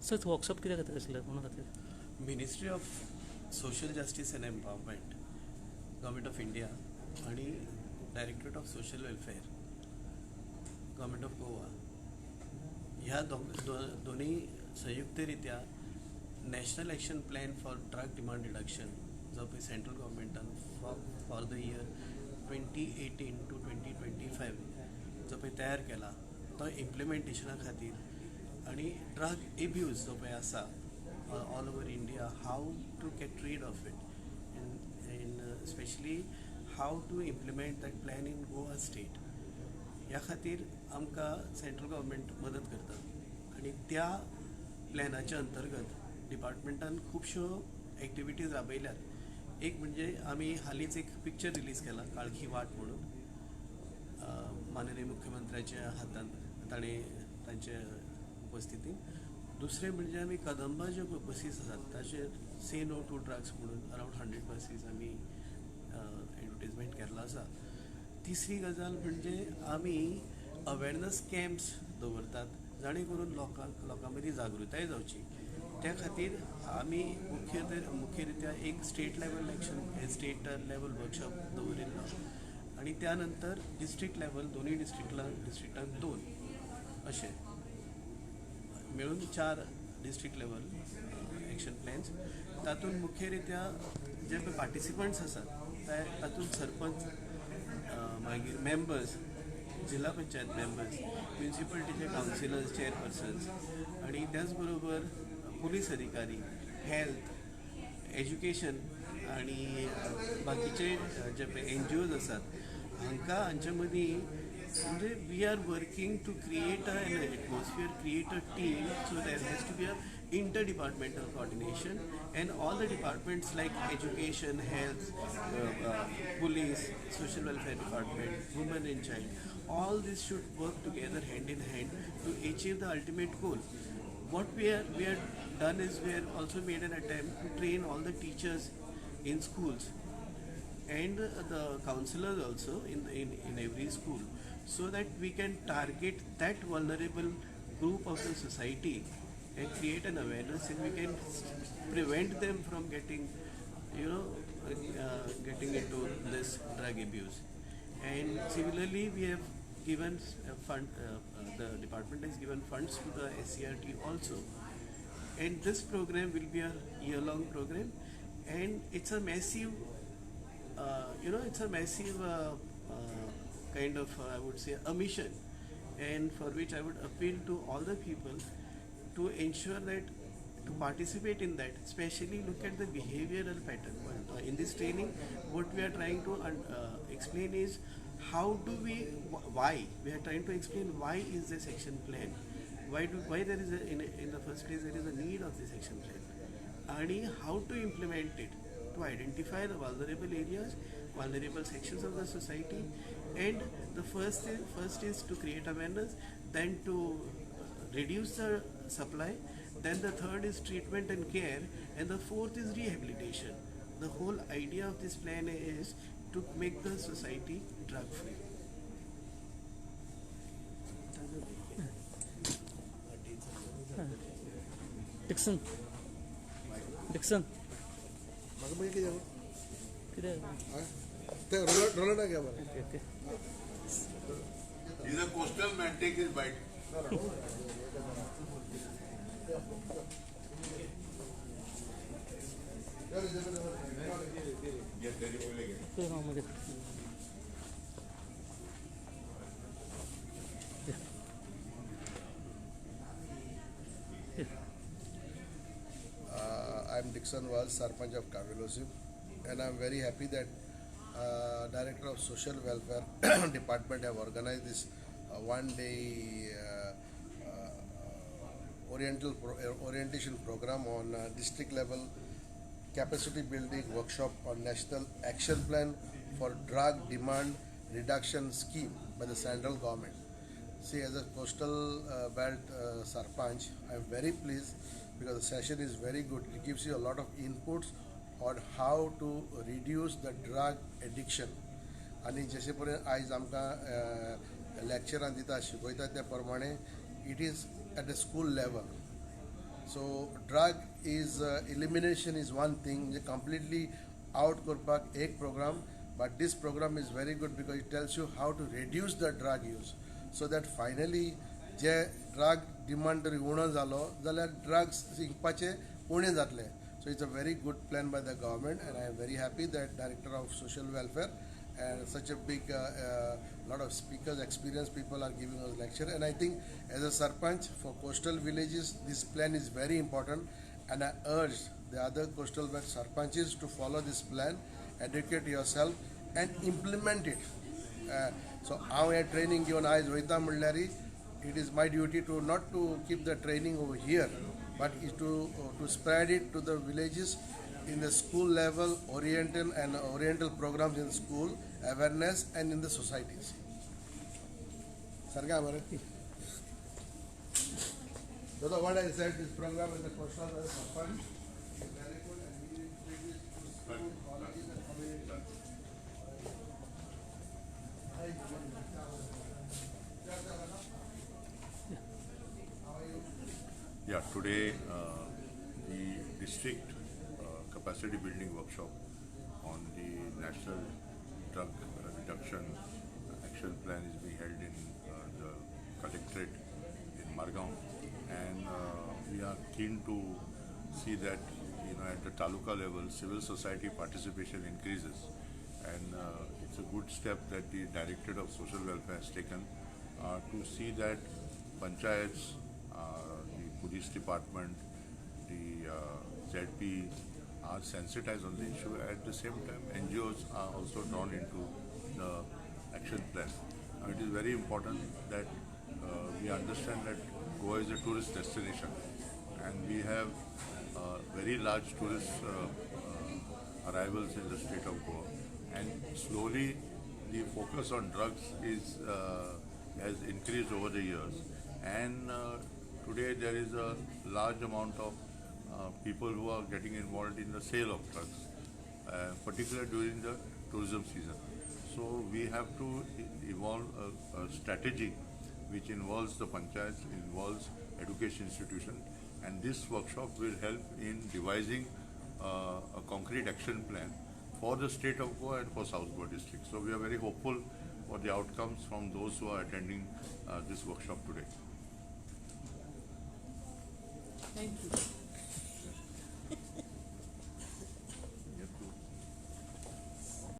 Sir, workshop कित्या खातीर आसलें म्हणून खातीर? Ministry of Social Justice and Empowerment, Government of India आणि Directorate of Social Welfare, Government of Goa ह्या दोन्ही संयुक्तरित्या National Action Plan for Drug Demand Reduction जो पळय central गव्हर्मेंटान for the year 2018 to 2025 जो पळय तयार केला, तो इम्प्लिमेंटेशना खातीर आनी ड्रग एब्यूज जो पळय आसा all over India, how to get rid of it and specially how to implement that plan in Goa state, ह्या खातीर आमकां सेंट्रल गव्हर्मेंट मदत करता. आनी त्या प्लॅनाच्या अंतर्गत डिपार्टमेंटान खुबश्यो एक्टिविटीज राबयल्यात. एक म्हणजे आमी हालींच एक पिक्चर रिलीज केला, काळखी वाट म्हणून, माननीय मुख्यमंत्र्याच्या हातान ताणें तांचे उपस्थितीन. दुसरें म्हणजे आमी कदंबा ज्यो बसीस आसात ताचेर से नो टू ड्रग्स म्हणून अरावंड 100 बसीस आमी एडवर्टीजमेंट केल्लो आसा. तिसरी गजाल म्हणजे आमी अवेरनस कॅम्प्स दवरतात, जाणे करून लोकांक लोकां मदीं जागृताय जावची. त्या खातीर आमी मुख्यरित्या एक state level action, state level workshop दवरिल्लो आनी त्या नंतर डिस्ट्रिक्ट लेवल, दोनूय डिस्ट्रिक्टांक दोन, अशें मेळून चार डिस्ट्रिक्ट लेवल एक्शन प्लॅन्स. तातूंत मुख्यरित्या जे पळय पार्टिसिपंट्स आसात ते तातूंत सरपंच, मागीर मेंबर्स, जिल्हा पंचायत मेंबर्स, म्युनिसिपलिटीचे कावन्सिलर्स, चेअरपर्सन्स आणि त्याच बरोबर पुलीस अधिकारी, हेल्थ, एज्युकेशन आणि बाकीचे जे पळय एनजीओज आसात, हांकां हांचे मदीं म्हणजे we are working to create an atmosphere, create a team. So there has to be a inter departmental coordination and all the departments like education, health, police, social welfare department, women and child, all this should work together hand in hand to achieve the ultimate goal. What we are done is we have also made an attempt to train all the teachers in schools and the counselors also in every school, so that we can target that vulnerable group of the society and create an awareness and we can prevent them from getting into this drug abuse. And similarly, we have given fund, the department has given funds to the SCERT also, and this program will be a year long program and it's a massive kind of, I would say, a mission, and for which I would appeal to all the people to ensure that to participate in that, especially look at the behavioral pattern. In this training, what we are trying to explain is how do we why we are trying to explain why is this action plan, why there is a, in the first place there is a need of this action plan and how to implement it, to identify the vulnerable areas, vulnerable sections of the society. And the first is to create awareness, then to reduce the supply, then the third is treatment and care, and the fourth is rehabilitation. The whole idea of this plan is to make the society drug free. Dixon, Dixon. म्हाका मागीर कितें? कितें? ते roller घ्या बरें. Okay okay. He's a coastal man, take his bite. Get ready, we'll get. मागीर. I'm Dixon Vaz, Sarpanch of Cavelossim, and I'm very happy that Director of Social Welfare Department have organized this one-day orientation program on district level capacity building workshop on National Action Plan for Drug Demand Reduction Scheme by the central government. See, as a coastal belt sarpanch, I am very pleased because the session is very good. It gives you a lot of inputs on how to reduce the drug addiction. आनी जशे पर्यंत आयज आमकां लॅक्चरान दिता, शिकयता, त्या प्रमाणे it is at the school level. So drug is elimination is one thing, म्हणजे completely out करपाक एक program, but this program is very good because it tells you how to reduce the drug use, so that finally J drug demand जर उणो जालो जाल्यार drugs विकपाचे उणें जातले. So it's a very good plan by the government, and I am very happy that Director of Social Welfare and such a big lot of speakers, experienced people are giving us lecture. And I think as a sarpanch for coastal villages, this plan is very important, and I urge the other coastal sarpanches to follow this plan, educate yourself and implement it. So हांव हें training घेवन आयज वयता म्हणल्यार it is my duty to not to keep the training over here, but is to spread it to the villages in the school level, oriental and oriental programs in school, awareness and in the societies. सारकें मरे? Dada, what I said, this program is the coastal sarpanch is very good, and we need to take this to school, colleges and community. Hi. How are you? Yeah, today the district capacity building workshop on the National Drug Reduction Action Plan is being held in the collectorate in Margao, and we are keen to see that at the taluka level civil society participation increases, and it's a good step that the Directorate of Social Welfare has taken to see that panchayats, the police department, the ZP are sensitized on the issue. At the same time, NGOs are also drawn into the action plan. Now, it is very important that we understand that Goa is a tourist destination, and we have very large tourist arrivals in the state of Goa, and slowly the focus on drugs is has increased over the years, and today there is a large amount of people who are getting involved in the sale of drugs, particularly during the tourism season. So we have to evolve a strategy which involves the panchayats, involves education institution, and this workshop will help in devising a concrete action plan for the state of Goa and for South Goa district. So we are very hopeful for the outcomes from those who are attending this workshop today. Thank you.